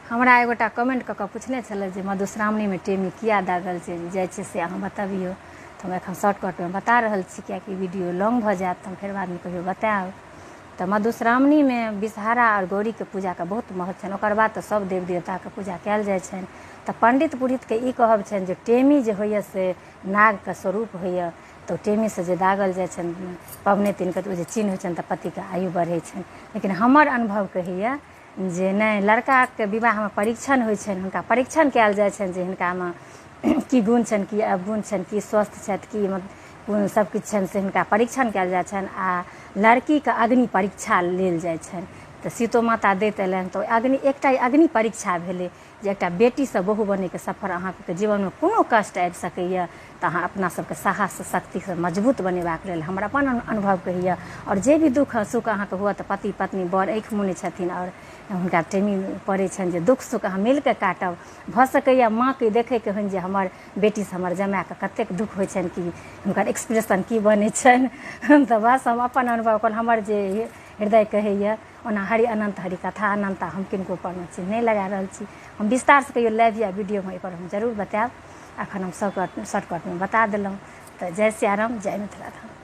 हमरा एगोटा कमेंट कऽ कऽ पुछने छलै जे मधुश्रावणीमे टेमी किया दागल जाइ छै से अहाँ बतबियौ। तऽ हम एखन शॉर्टकटमे बता रहल छी, कियाकि वीडियो लॉन्ग भऽ जायत, तऽ हम फेर बादमे कहियो बतायब। तऽ मधुश्रावणीमे विषहारा आओर गौरीके पूजाके बहुत महत्व छनि। ओकर बाद तऽ सभ देव देवताके पूजा कयल जाइ छनि। तऽ पंडित पुरोहितके ई कहब छनि जे टेमी जे होइए से नागके स्वरूप होइए, तऽ टेमीसँ जे दागल जाइ छनि पबनैतिनके, तऽ ओ जे चिन्ह होइ छनि तऽ पतिके आयु बढ़ै छनि। लेकिन हमर अनुभव कहैए जे नहि, लड़काके विवाहमे परीक्षण होइ छनि, हुनका परीक्षण कयल जाइ छनि जे हिनकामे की गुण छनि, की अवगुण छनि, की स्वस्थ छथि, की सब किछु छनि, से हुनका परीक्षण कयल जाइ छनि। आ लड़कीके अग्नि परीक्षा लेल जाइ छनि। तऽ सीतो माता दैत एलनि, तऽ अग्नि एकटा अग्नि परीक्षा भेलै जे एकटा बेटीसँ बहु बनैके सफर, अहाँके जीवनमे कोनो कष्ट आबि सकैए, तऽ अहाँ अपना सबके साहस शक्तिसँ मजबूत बनेबाक लेल हमर अपन अनुभव कहैए। आओर जे भी दुःख सुख अहाँके हुअ, तऽ पति पत्नी बर आँखि मुनै छथिन आओर हुनका टेमी पड़ै छनि जे दुःख सुख अहाँ मिलके काटब। भऽ सकैए माँके देखैके होइन जे हमर बेटीसँ हमर जमाएके कतेक दुःख होइ छनि, कि हुनकर एक्सप्रेशन की बनै छनि। तऽ बस हम अपन अनुभव अपन हमर जे हृदय कहैए, ओना हरि अनन्त हरि कथा अनन्त, हम किनको परमे चिन्ह नहि लगा रहल छी। हम विस्तारसँ कहियो लाइव या वीडियोमे एहिपर हम जरूर बतायब, एखन हम शॉर्टकटमे बता देलहुँ। तऽ जय सियाराम, जय मिथिला धाम।